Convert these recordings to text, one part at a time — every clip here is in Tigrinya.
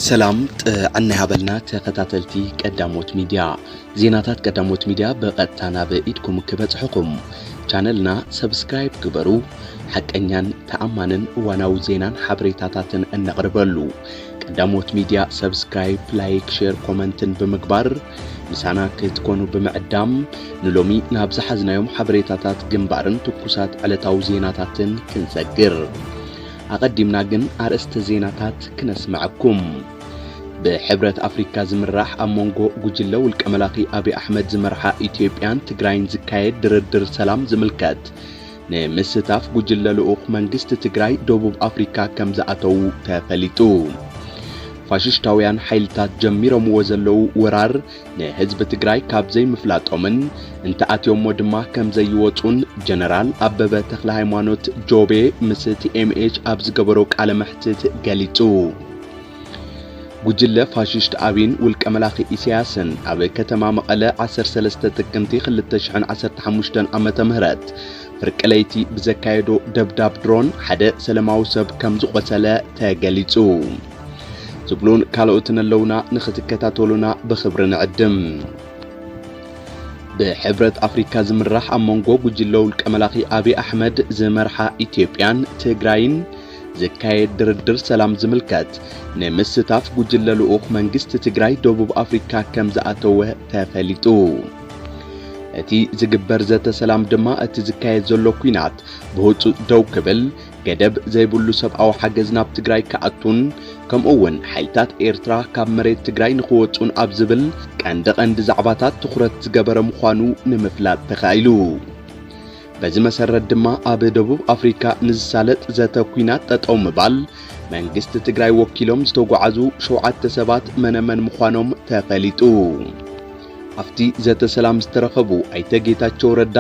ሰላም ጥዕና ይሃበልና ተኸታተልቲ ቀዳሞት ሚድያ። ዜናታት ቀዳሞት ሚድያ ብቐጥታ ናብ ኢድኩም ክበጽሕኹም ቻነልና ሰብስክራይብ ግበሩ። ሓቀኛን ተኣማንን እዋናዊ ዜናን ሓበሬታታትን እነቕርበሉ ቀዳሞት ሚድያ ሰብስክራይብ፣ ላይክ፣ ሼር፣ ኮመንትን ብምግባር ምሳና ክትኮኑ ብምዕዳም ንሎሚ ናብ ዝሓዝናዮም ሓበሬታታት ግንባርን ትኩሳት ዕለታዊ ዜናታትን ክንሰግር። ኣቐዲምና ግን ኣርእስተ ዜናታት ክነስምዐኩም። ብሕብረት ኣፍሪካ ዝምራሕ ኣብ መንጎ ጉጅለ ውልቀ መላኺ ኣብይ ኣሕመድ ዝመርሓ ኢትዮጵያን ትግራይን ዝካየድ ድርድር ሰላም ዝምልከት ንምስታፍ ጉጅለ ልኡኽ መንግስቲ ትግራይ ደቡብ ኣፍሪካ ከም ዝኣተዉ ተፈሊጡ። ፋሽስታውያን ሓይልታት ጀሚሮምዎ ዘለዉ ወራር ንህዝቢ ትግራይ ካብ ዘይምፍላጦምን እንተኣትዮሞ ድማ ከም ዘይወፁን ጀነራል ኣበበ ተኽለ ሃይማኖት ጆቤ ምስ ቲኤምኤች ኣብ ዝገበሮ ቃለ መሕትት ገሊጹ። ጉጅለ ፋሽስት ኣብይን ውልቀ መላኺ ኢሳያስን ኣብ ከተማ መቐለ ዓሰርተ ሰለስተ ጥቅምቲ ክልተ ሽሕን ዓሰርተ ሓሙሽተን ዓመተ ምህረት ፍርቂ ለይቲ ብዘካየዶ ደብዳብ ድሮን ሓደ ሰለማዊ ሰብ ከም ዝቖሰለ ተገሊጹ። ዝብሉን ካልኦትን ኣለውና፣ ንኽትከታተሉና ብኽብሪ ንዕድም። ብሕብረት ኣፍሪካ ዝምራሕ ኣብ መንጎ ጉጅለ ውልቀ መላኺ ኣብይ ኣሕመድ ዝመርሓ ኢትዮጵያን ትግራይን ዝካየድ ድርድር ሰላም ዝምልከት ንምስታፍ ጉጅለ ልኡኽ መንግስቲ ትግራይ ደቡብ ኣፍሪካ ከም ዝኣተወ ተፈሊጡ። እቲ ዝግበር ዘተ ሰላም ድማ እቲ ዝካየድ ዘሎ ኲናት ብህፁፅ ደው ክብል፣ ገደብ ዘይብሉ ሰብኣዊ ሓገዝ ናብ ትግራይ ክኣቱን ከምኡ እውን ሓይልታት ኤርትራ ካብ መሬት ትግራይ ንክወፁን ኣብ ዝብል ቀንዲ ቀንዲ ዛዕባታት ትኹረት ዝገበረ ምዃኑ ንምፍላጥ ተኻኢሉ። በዚ መሰረት ድማ ኣብ ደቡብ ኣፍሪካ ንዝሳለጥ ዘተ ኲናት ጠጠው ምባል መንግስቲ ትግራይ ወኪሎም ዝተጓዓዙ ሸውዓተ ሰባት መነመን ምዃኖም ተፈሊጡ። ኣብቲ ዘተ ሰላም ዝተረኸቡ ኣይተ ጌታቸው ረዳ፣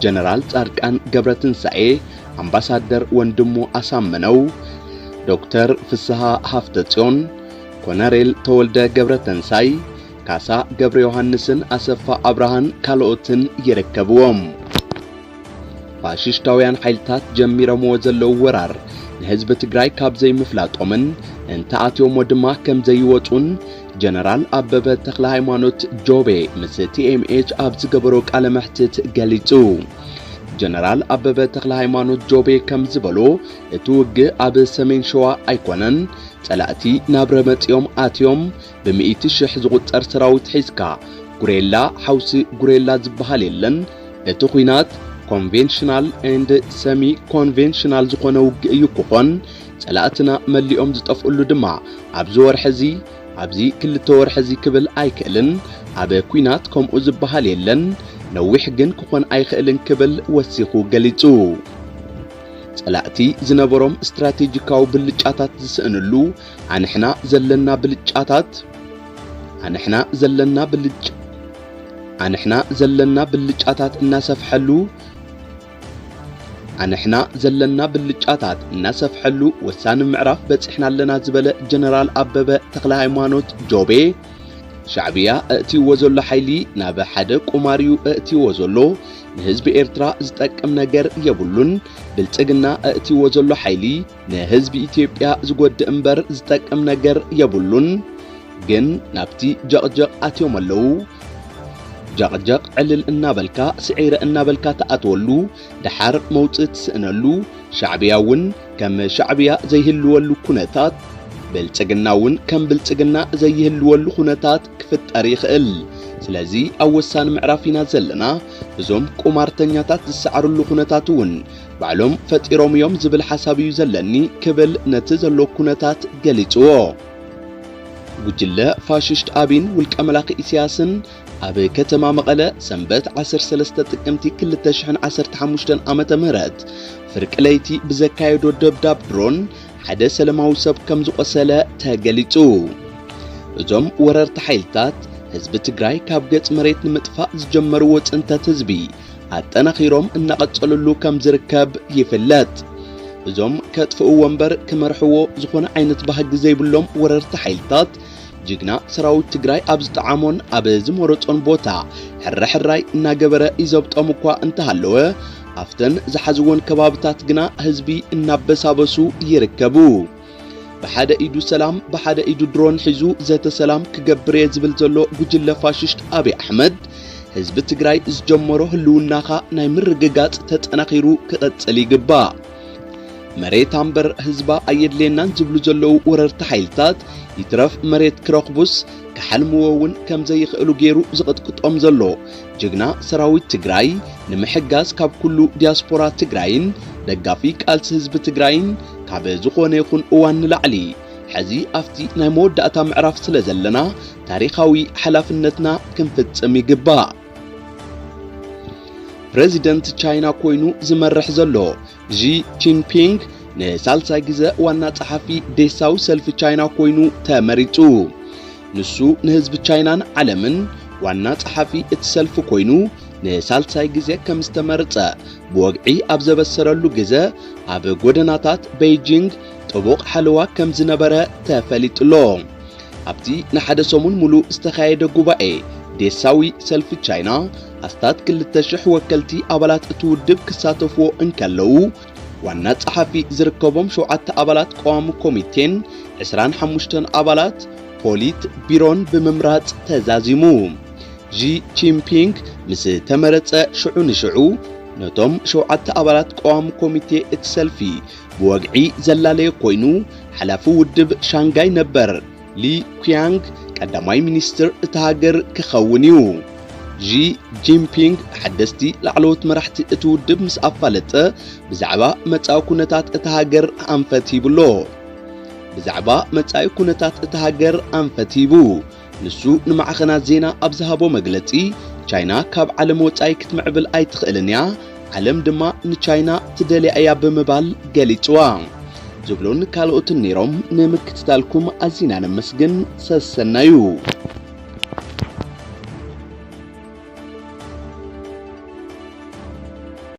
ጀነራል ጻድቃን ገብረትንሳኤ፣ ኣምባሳደር ወንድሙ ኣሳምነው፣ ዶክተር ፍስሃ ሃፍተጽዮን፣ ኮነሬል ተወልደ ገብረተንሳይ፣ ካሳ ገብረ ዮሃንስን ኣሰፋ ኣብርሃን ካልኦትን ይርከብዎም። ፋሽስታውያን ሓይልታት ጀሚሮምዎ ዘለዉ ወራር ንህዝቢ ትግራይ ካብ ዘይምፍላጦምን እንተኣትዮሞ ድማ ከም ዘይወፁን ጀነራል ኣበበ ተኽለ ሃይማኖት ጆቤ ምስ ቲኤምኤች ኣብ ዝገበሮ ቃለ መሕትት ገሊጹ። ጀነራል ኣበበ ተኽለ ሃይማኖት ጆቤ ከም ዝበሎ፣ እቲ ውግእ ኣብ ሰሜን ሸዋ ኣይኮነን፣ ጸላእቲ ናብ ረመጽዮም ኣትዮም፣ ብሚእቲ ሽሕ ዝቑጸር ሰራዊት ሒዝካ ጉሬላ ሓውሲ ጉሬላ ዝበሃል የለን። እቲ ኲናት ኮንቬንሽናል ኤንድ ሰሚ ኮንቬንሽናል ዝኾነ ውግእ እዩ ክኾን። ጸላእትና መሊኦም ዝጠፍእሉ ድማ ኣብዚ ወርሒ እዚ፣ ኣብዚ ክልተ ወርሒ እዚ ክብል ኣይክእልን። ኣብ ኲናት ከምኡ ዝበሃል የለን። ነዊሕ ግን ክኾን ኣይኽእልን ክብል ወሲኹ ገሊጹ። ጸላእቲ ዝነበሮም ስትራቴጂካዊ ብልጫታት ዝስእንሉ፣ ኣንሕና ዘለና ብልጫታት፣ ኣንሕና ዘለና ብልጭ-፣ ኣንሕና ዘለና ብልጫታት እናሰፍሐሉ፣ ኣንሕና ዘለና ብልጫታት እናሰፍሐሉ ወሳኒ ምዕራፍ በጺሕና ኣለና ዝበለ ጀነራል ኣበበ ተኽለ ሃይማኖት ጆቤ፣ ሻዕብያ እእትይዎ ዘሎ ሓይሊ ናብ ሓደ ቁማር እዩ እእትይዎ ዘሎ። ንህዝቢ ኤርትራ ዝጠቅም ነገር የብሉን። ብልጽግና እእትይዎ ዘሎ ሓይሊ ንህዝቢ ኢትዮጵያ ዝጎድእ እምበር ዝጠቅም ነገር የብሉን። ግን ናብቲ ጀቕጀቕ ኣትዮም ኣለዉ። ጀቕጀቕ ዕልል እናበልካ፣ ስዒረ እናበልካ ትኣትወሉ፣ ደሓር መውጽኢ ትስእነሉ፣ ሻዕብያ እውን ከም ሻዕብያ ዘይህልወሉ ኩነታት፣ ብልጽግና እውን ከም ብልጽግና ዘይህልወሉ ኩነታት ክፍጠር ይኽእል። ስለዚ ኣብ ወሳኒ ምዕራፍ ኢና ዘለና። እዞም ቁማርተኛታት ዝሰዓርሉ ኩነታት እውን ባዕሎም ፈጢሮም እዮም ዝብል ሓሳብ እዩ ዘለኒ ክብል ነቲ ዘሎ ኩነታት ገሊጽዎ። ጉጅለ ፋሽስት ኣብይን ውልቀ መላኺ ኢሳያስን ኣብ ከተማ መቐለ ሰንበት ዓሰርተ ሰለስተ ጥቅምቲ ክልተ ሽሕን ዓሰርተ ሓሙሽተን ዓመተ ምህረት ፍርቂ ለይቲ ብዘካየዶ ደብዳብ ድሮን ሓደ ሰለማዊ ሰብ ከም ዝቖሰለ ተገሊጹ። እዞም ወረርቲ ሓይልታት ህዝቢ ትግራይ ካብ ገጽ መሬት ንምጥፋእ ዝጀመርዎ ጽንተት ህዝቢ ኣጠናኺሮም እናቐጸሉሉ ከም ዝርከብ ይፍለጥ። እዞም ከጥፍእዎ እምበር ክመርሕዎ ዝኾነ ዓይነት ባህጊ ዘይብሎም ወረርቲ ሓይልታት ጅግና ሰራዊት ትግራይ ኣብ ዝጠዓሞን ኣብ ዝመረጾን ቦታ ሕራይ ሕራይ እናገበረ ይዘብጦም እኳ እንተሃለወ፣ ኣብተን ዝሓዝወን ከባብታት ግና ህዝቢ እናበሳበሱ ይርከቡ። ብሓደ ኢዱ ሰላም ብሓደ ኢዱ ድሮን ሒዙ ዘተ ሰላም ክገብር እየ ዝብል ዘሎ ጉጅለ ፋሽስት ኣብይ ኣሕመድ፣ ህዝቢ ትግራይ ዝጀመሮ ህልውናኻ ናይ ምርግጋፅ ተጠናኺሩ ክቐፅል ይግባእ። መሬት ኣምበር ህዝባ ኣየድልየናን ዝብሉ ዘለዉ ወረርቲ ሓይልታት፣ ይትረፍ መሬት ክረኽቡስ ክሓልምዎ እውን ከም ዘይኽእሉ ገይሩ ዝቕጥቅጦም ዘሎ ጅግና ሰራዊት ትግራይ ንምሕጋዝ ካብ ኩሉ ዲያስፖራ ትግራይን ደጋፊ ቃልሲ ህዝቢ ትግራይን ካብ ዝኾነ ይኹን እዋን ንላዕሊ፣ ሕዚ ኣብቲ ናይ መወዳእታ ምዕራፍ ስለ ዘለና፣ ታሪኻዊ ሓላፍነትና ክንፍጽም ይግባእ። ፕረዚደንት ቻይና ኮይኑ ዝመርሕ ዘሎ ዢ ጂንፒንግ ንሳልሳይ ግዘ ዋና ጸሓፊ ዴሳዊ ሰልፊ ቻይና ኮይኑ ተመሪጹ። ንሱ ንህዝቢ ቻይናን ዓለምን ዋና ጸሓፊ እቲ ሰልፊ ኮይኑ ንሳልሳይ ግዜ ከም ዝተመርጸ ብወግዒ ኣብ ዘበሰረሉ ግዜ፣ ኣብ ጎደናታት ቤይጂንግ ጥቡቕ ሓለዋ ከም ዝነበረ ተፈሊጡ'ሎ። ኣብቲ ንሓደ ሰሙን ሙሉእ ዝተኻየደ ጉባኤ ዴሳዊ ሰልፊ ቻይና፣ ኣስታት ክልተ ሽሕ ወከልቲ ኣባላት እቲ ውድብ ክሳተፍዎ እንከለዉ፣ ዋና ጸሓፊ ዝርከቦም ሸውዓተ ኣባላት ቀዋሚ ኮሚቴን ዕስራን ሓሙሽተን ኣባላት ፖሊት ቢሮን ብምምራጽ ተዛዚሙ። ዢ ጂንፒንግ ምስ ተመረጸ ሽዑ ንሽዑ፣ ነቶም ሸውዓተ ኣባላት ቀዋሚ ኮሚቴ እቲ ሰልፊ ብወግዒ ዘላለየ ኮይኑ፣ ሓላፊ ውድብ ሻንጋይ ነበር ሊ ኩያንግ ቀዳማይ ሚኒስትር እታ ሃገር ክኸውን እዩ። ዢ ጂንፒንግ ሓደስቲ ላዕለዎት መራሕቲ እቲ ውድብ ምስ ኣፋለጠ፣ ብዛዕባ መጻኢ ኩነታት እታ ሃገር ኣንፈት ሂቡ'ሎ። ብዛዕባ መጻኢ ኩነታት እታ ሃገር ኣንፈት ሂቡ። ንሱ ንማዕኸናት ዜና ኣብ ዝሃቦ መግለጺ፣ ቻይና ካብ ዓለም ወጻኢ ክትምዕብል ኣይትኽእልን እያ፣ ዓለም ድማ ንቻይና ትደልያ እያ ብምባል ገሊጽዋ። ዝብሉን ካልኦትን ነይሮም። ንምክትታልኩም ኣዚና ነመስግን። ሰሰናዩ።